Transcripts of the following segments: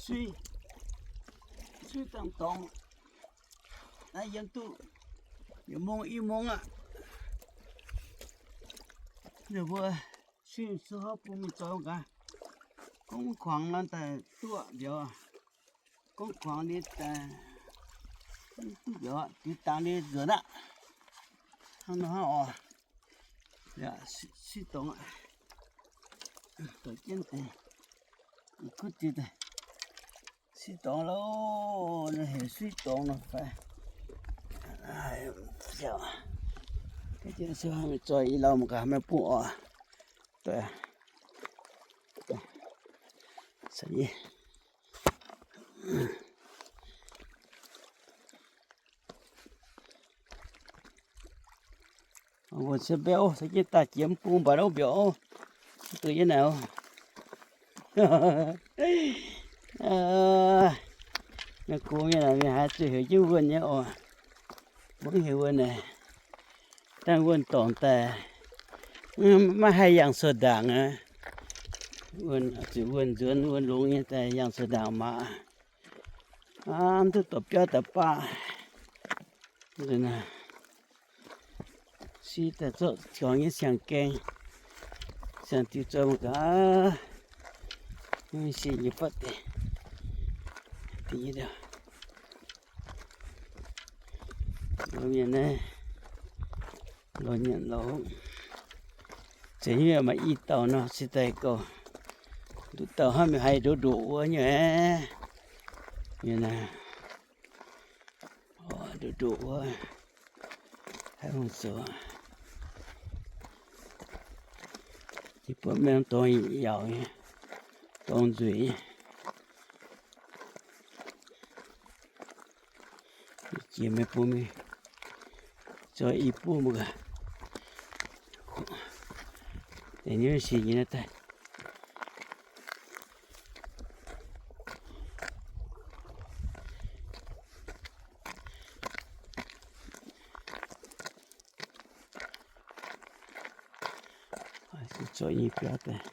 Suiv, suiv dangh dorngx. Naaiv yiem duqv yietc mong i mong aqv. Ninh mbuo suiv suiv hopv bung mingh zoux gaax. Gorngv kuangx nor daaih duqv mbiauz. Gorngv kuangx liuz daaih mv duqv mbiauz, diux dangx liuz nzuonx aqv. Hnangv nor hnangv oc. Yaac suiv dorngx aqv. Dorh jienv deix, kuv diux daaih. Suiv dorngx loh, heuc suiv dorngx nor fai. Zoih i lauh mangc gaax, maiv bungx oc. Wuonh se mbiauz, se jienv daaih jiex mv bung mbatc wuov mbiauz, duqv yie naaic oc. Naaiv gux mienh naaic mingh haaix zuqc heuc jienv wuonh nyei oc. Mv heuc wuonh naaic, dangh wuonh dorngc daaih, maiv haih yangh sou ndaangc aqv. Wuonh zuqc wuonh nzuonx wuonh longx nyei daaih yangh sou ndaangc maah. Aa, mv duqv dorh biauv daaih baav. Suiv daaih zorqv jorngx nyei siang-gaeng, siang-diuh zoux mangc gaax. Mv sic nyei fatv deix, dingc nyei daaih. Loz mienh naaiv, loz nyanc loz, zeiz nyei maaih i dauh nor se daaih gauh nduqc dauh hnangv meih haiz ndoqv ndoqc wuov nyei. Mienh naaiv, ndoqv ndoqc wuov, haiz hungh zoux. Ninh mbuo maiv dorngx yaauc nyei, dorngx nzueic nyei. Jiex maiv bung mingh, zoih i buov mv gaax. Deix nyei sic nyei naaiv daaih. Zoih nyei biauv daaih.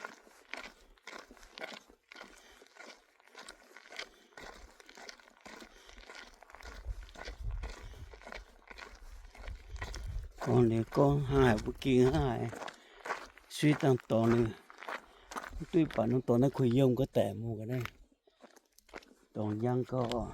Gorngv liuz gorngv hnangv haaix mbuo gengh hnangv haaix, suiv dangh dorngx liuz, mv duqv baac norm dorngx naaiv kuh yiem ga'daic mungh ga'naaiv, dorngx njang gauh.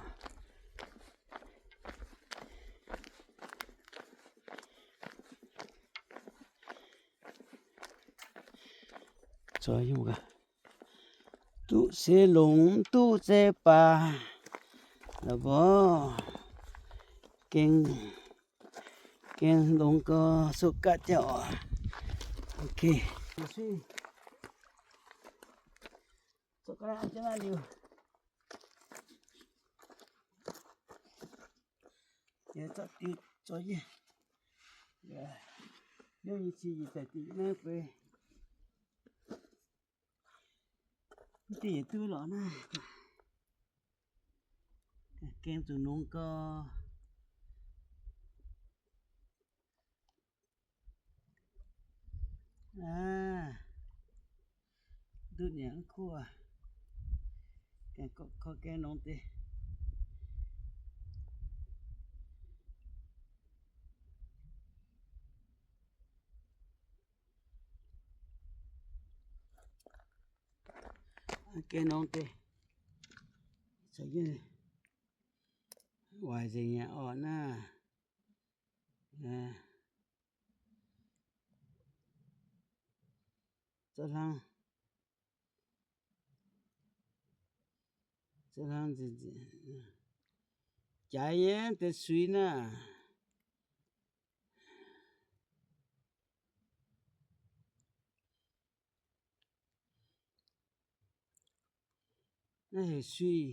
Zoih yiem gaax. Duqv se longx, mv duqv se baac, la'mborqv gengh, gengh longx gauh sou gaatv jauv oc. Ok. Zoih ga'naaiv jienv naaiv liuz, yie zorqv diuh zoih yie, yie nyei cie yie daaih diuh naaiv beiv. Mv diuh yietc duqv lorz naaiv. Gaeng zuqc nungx gau. Aa, nduqv nyanc mv kuv aqv. Gaeng gorqv koi gaeng nongx deix. Gaeng nongx deix. Waaic nzengc nyei orqc naaiv. Zorqv hlang, zorqv hlang nzengc, jaaix nyei deix suiv naaiv. Naaiv heuc suiv,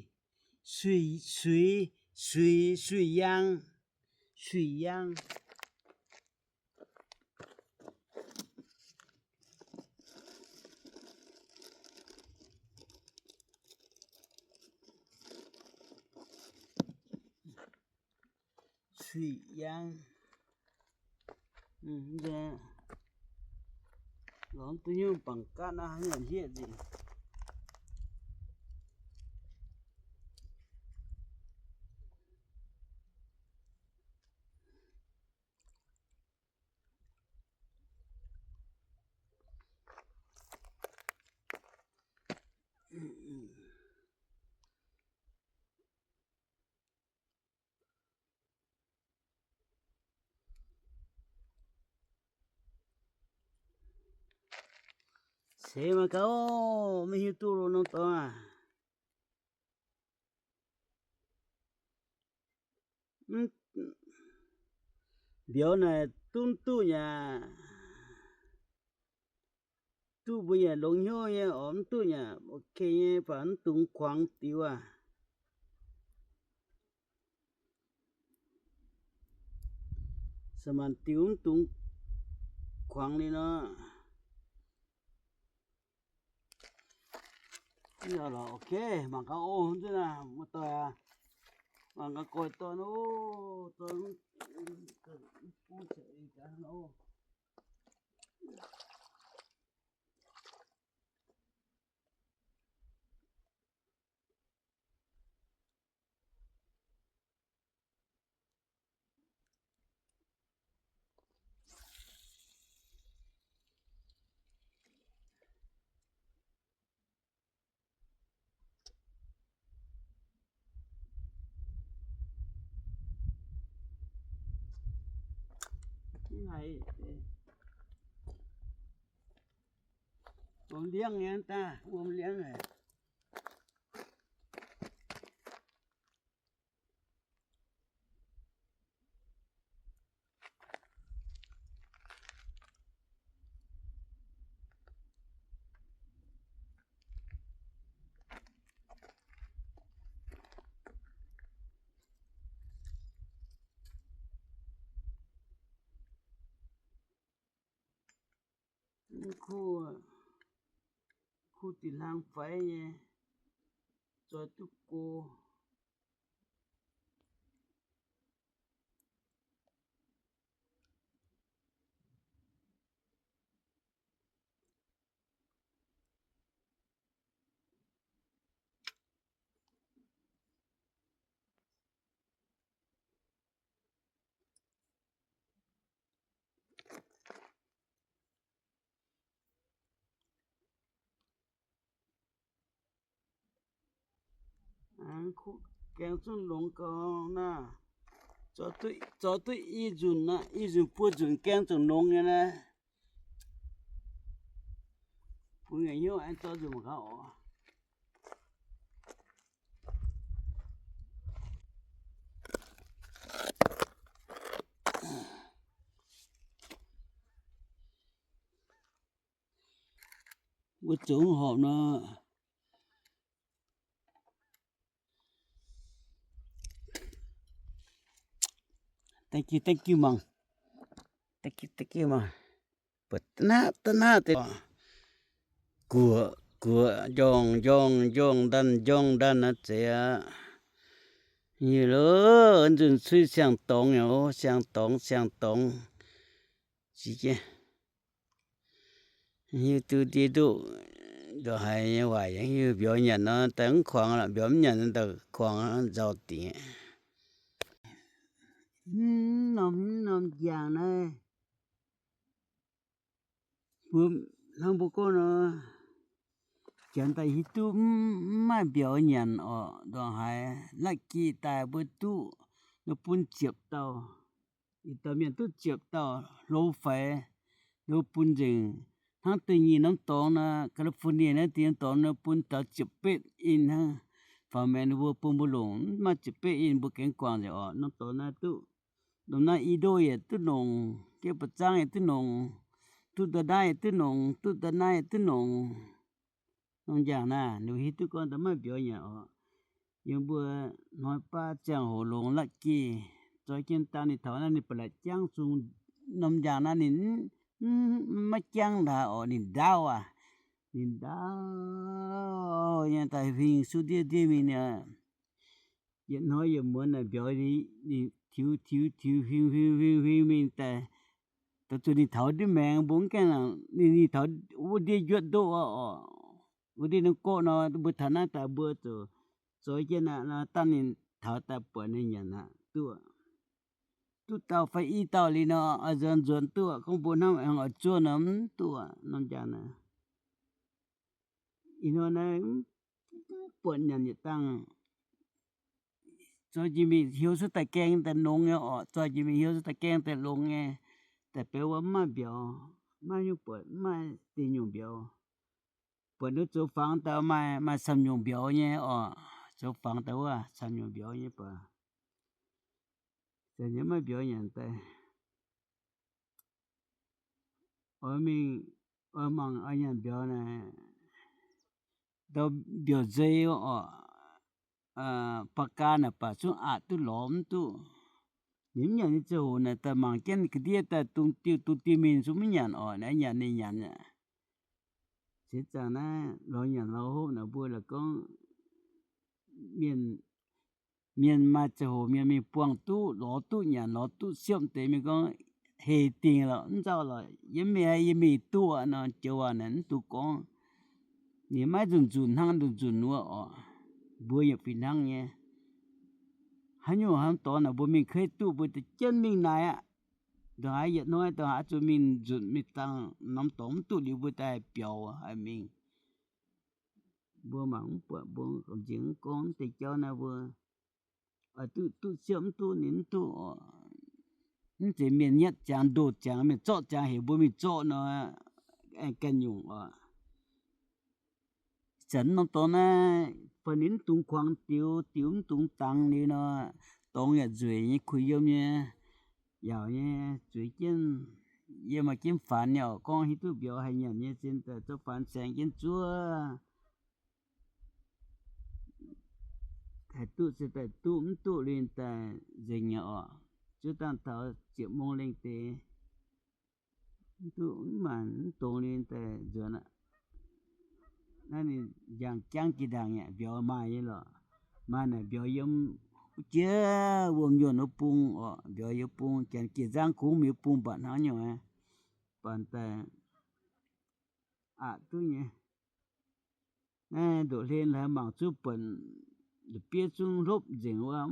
suiv, suiv, suiv, suiv yaang, suiv yaang. Suiv yaang. Lorz duqv nyungc bangc gaatv naaiv haaix nyungc hiev nzengc. Deix mangc gaax, maiv hiuv duqv loh norm dorngx aac. Mbiauz naaic duqv mv duqv nyei aac. Duqv mbuo yaac longx hnyouv nyei oc, mv duqv nyei aac. Ok nyei, baac mv dungx kuangx diux aac. Se maanc diux mv dungx kuangx ninh nor. Ok, mangc gaax oc, muoz-doic aac. Mangc gaax goix dorn oc, dorn bung caux eix gaax oc. Wuom liangv nyei daaih, wuom liangv haic. Kuv, kuv dinh hlang faix nyei, zoix duqv go. Gaeng zungv longx gau naaiv. Zoux duqv i nzunc, i nzunc buo nzunc gaeng zungv longx nyei naaiv. Bun ngaengc hnyouv aengx zoux nzunc mangc gaax oc. Mbuo zoux horpc nor. Thank you, thank you mangc. Thank you, thank you mangc. Buatc da'naaiv da'naaiv deix, guoqv guoqv, njorngh njorngh, njorngh ndanh njorngh ndanh aqv, zeiz aqv. Nyic loh, nzunc cuiv siang-dorngx nyei, siang-dorngx siang-dorngx. Zic jienv. Hiuv duqv ndiev ndoqv, ndongc haaix nyei waac yaac hiuv. Mbiauz nyanc nor daaih mv kuangx lorqc, mbiauz mv nyanc daaih kuangx nzauh dingc. Mv norm, mv norm njang naaiv, mbuo hnangv mbuo gorngv nor, janx daaih hiuv duqv mv maaih mbiauz nyanc orqc, ndongc haaix latv gih daaih mbuo duqv, ninh bun ziepc dauh. Ih dauh mienh duqv ziepc dauh hlo faix, ninh bun nzengc. Hnangv da'nyeic norm dorngx naaiv, California naaiv deix norm dorngx ninh bun taux ziepc betv in hnangv. Faaux maengx ninh mbuo bun mbuo longc, mv maaih ziepc betv in mbuo gengh guangc nzengc orqc. Norm dorngx naaiv duqv, norm naaiv i ndoh yaac duqv nongc, jienv ba'zangv yaac duqv nongc, duqv nda'naaiv yaac duqv nongc, duqv nda'naaiv yaac duqv nongc. Norm njang naaiv, ninh hiuv duqv gorngv da'maiv mbiauz nyanc orqc. Yiem mbuo hnoi baav ziangh hoc longx latv gih, zoux jienv dangh ninh taux naaiv ninh ba'laqc jangv zung. Norm njang naaiv ninh maiv jangv ndaauv orqc, ninh ndaauv aqv. Ninh ndaauv nyei daaih huing suv ndiev ndiev mingh niaa. Yietc hnoi yietc muonz naaic mbiauz ninh tiux tiux tiux huing huing huing huing mingh daaih, daaih zuqc ninh taux ndiev maengx mbuo mv gaengh, ninh taux wuov ndiev njuotv ndoqv orqc. Wuov ndiev ndoqv gorqv nor, mbuo taux naaiv daaih mbuo zuqc zoux jienv aqv nor, dangh ninh taux daaih buatc ninh nyanc aqv duqv. Duqv dauh fai i dauh liuz nor, oix nzuonx nzuonx duqv, gorngv mbuo hnamv aengx oix zuov nor mv duqv norm njang naaiv. Ih hnoi naaiv mv buatc nyanc yietc dangh. Zoux jiex mingh hiuv cuotv daaih gaeng daaih longx nyei orqc. Zoux jiex mingh hiuv cuotv daaih gaeng daaih longx nyei. Daaih beu wuov mv maaih mbiauz, mv maaih nyungc buatc, mv maaih deic nyungc mbiauz. buatc ninh zoux fangx daaih maaih, maaih camv nyungc mbiauz nyei oc. Zoux fangx daaih wuov camv nyungc mbiauz nyei baac, zanc nyei maiv mbiauz nyanc daaih. Oix mingh, oix mangc oix nyanc mbiauz naaic, ndau mbiauz nzei oc. Ba'gaa naaic baac zungv aqc duqv lorz mv duqv. Ninh mv nyanc nyei ziangh hoc naaic daaih mangc jienv ga'ndiev daaih dungx diuh dungx diuh mingh zungv mv nyanc oc. Naaiv nyanc ninh nyanc aqv. Seix zaangc naaiv lorz nyanc lorz hopv naaic mbuo la'gorngv mienh, mienh maaih ziangh hoc mienh mingh buangh duqv lorz duqv nyanc lorz duqv siepv deix mingh gorngv hec dingc lorqc, mv nzauh lorqc, yie mv mingh, yie mingh duqv nor, joux waac naaic mv dungx gorngv. Ninh maiv nzunc nzunc hnangv nzunc nzunc wuov oc. Mbuo yaac fih hnangv nyei. Haaix nyungc hnamv dorngx naaic mbuo mingh keiv duqv mbuo da'jienv mingh naaic aqv. Ndongc haaix yietc hnoi ndongc haaix zuqc mingh nzunc mingh dangh norm dorngx mv duqv liuz mbuo daaih biaux haih mingh. Mbuo mangc mv buatc mbuo gamh nziex mv gorngv deix jauv naaiv mbuo oix duqv duqv siepv mv duqv ninh mv duqv oc. Mv zeiz mienh nyatv ziangx ndoh ziangx mienh zorqv ziangx heuc mbuo mingh zorqv nor, aengx ganh nyungc oc. Zanc norm dorngx naaiv, baac ninh mv dungx kuangx diux, diux mv dungx dangx liuz nor, dorngx yaac nzueic nyei, kuh yiem nyei, yaauc nyei, zueiz jienv. Yie maaih jienv faanx nyei oc, gorngv hiuv duqv mbiauz haih nyanc nyei, zien daaih zorqv faanx saeng jienv zuov. Haih duqv se daaih duqv, mv duqv liuz daaih nzengc nyei oc. Zuov dangh taux ziepc mong lengh deix, mv duqv mv maanc mv dongz liuz daaih nzuonx aqv. Naaiv ninh njang jangv jiex ndaangc aqv, mbiauz maaih nyei lorqc. Maaih naaic mbiauz yiem wuov jiex wuom-nyuonh wuov bung oc, mbiauz yiem bung, janx jiex nzangv kungx mingh wuov bung mbatc hnangv nyungc aqv. Baac daaih aqc duqv nyei. Naaiv ndoqc hlen laaix mangc zuqc buonc, la'bieiv zungv hlopv nzengc wuov,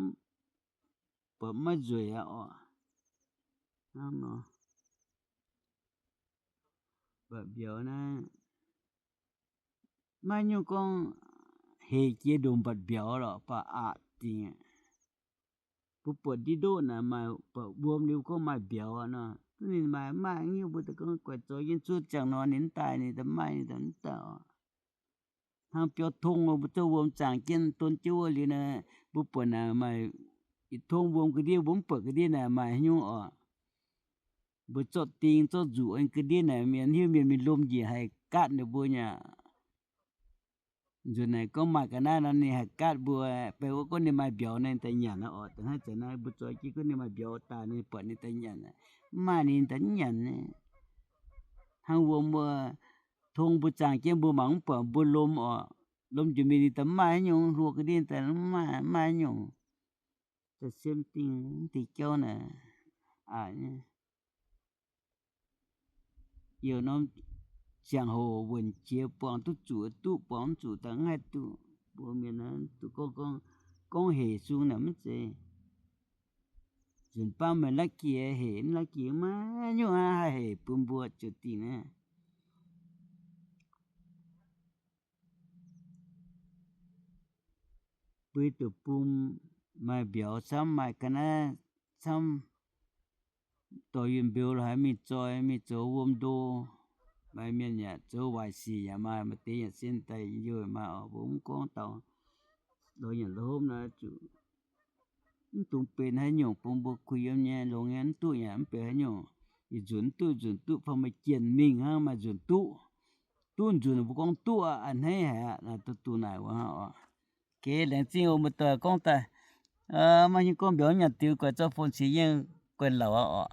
buatc maiv nzueic aqv oc. Hnangv nor, mbatc mbiauz naaiv maiv nyungc gorngv hec jiex ndongc mbatc mbiauz lorqc, baac aqc dingc. Mbuo buatc ndiev ndoqv naaic maaih buatc wuom liuz gorngv maaih mbiauz nor, duqv ninh maaih maaih nyungc mbuo daaih gorngv guaix zoux jienv zuov ziangh nor ninh mv daaih, ninh daaih maaih, ninh daaih mv daaih oc. Hnangv biauv tong mbuo zorqv wuom zaangc jienv don jienv wuov liuz naaic, mbuo buatc naaic maaih yietc tong wuom ga'ndiev, mbuo mv buatc ga'ndiev naaic maaih haaix nyungc oc. Mbuo zorqv ding zorqv nzuqc ga'ndiev naaic mienh hiuv mienh mingh lomh njiec haih gaatv ninh mbuo nyei. Nzunc naaic gorngv maaih ga'naaiv nor ninh haih gaatv mbuo. Beiv wuov gorngv ninh maaih mbiauz naaic daaih nyanc oc. Da'hnangv zanc naaiv mbuo zoux jienv gorngv ninh maaih mbiauz daaih ninh buatc ninh daaih nyanc, mv maaih ninh daaih mv nyanc. Hnangv wuom mbuo tong mbuo zaangc jienv mbuo mangc mv buatc mbuo lomh oc. Lomh njiec mingh ninh daaih mv maaih haaix nyungc, hluo ga'ndiev daaih mv maaih, mv maaih haaix nyungc. Da'siemv dingh mv deix jauv naaic aqc nyei. Youc norm ziangh hoc wuonc jiex buangh duqv zuqc duqv, buangh mv zuqc daaih mv haih duqv. Mbuo mienh duqv gorngv, gorngv, gorngv hec sung naaic mv zeiz nzunc baav meih lucky hec, mv lucky maiv nyungc aqv, haih hec bun mbuo ziouc dingh naaiv. Buix duqv bung maaih mbiauz camv, maaih ga'naaiv camv, dorh yunh mbeux lo haaix mingh zoi, mingh zoux wuom ndo. Maaih mienh yaac zoux waaic sic yaac maaih, maaih deix yaac sin daaih yoih maaih oc. Mbuo mv gorngv dau, lorz nyanc lorz hopv naaiv zuqc mv dungx benx haaix nyungc bun mbuo kuh yiem nyei, longx nyei, mv duqv yaac mv benx haaix nyungc. Ih nzunc mv duqv, nzunc duqv, fai maaih jienh mingh hnangv maaih nzunc duqv. Duqv nzunc mbuo gorngv duqv aqv, a'hneiv haic aqv, duqv duqv naaic wuov hnangv oc. Geh laengz zingh oc, muoz-doic gorngv daaih, maiv hiuv gorngv mbiauz nyanc diux guaix zorqv phone cingx yienh guaix lauc aqv oc.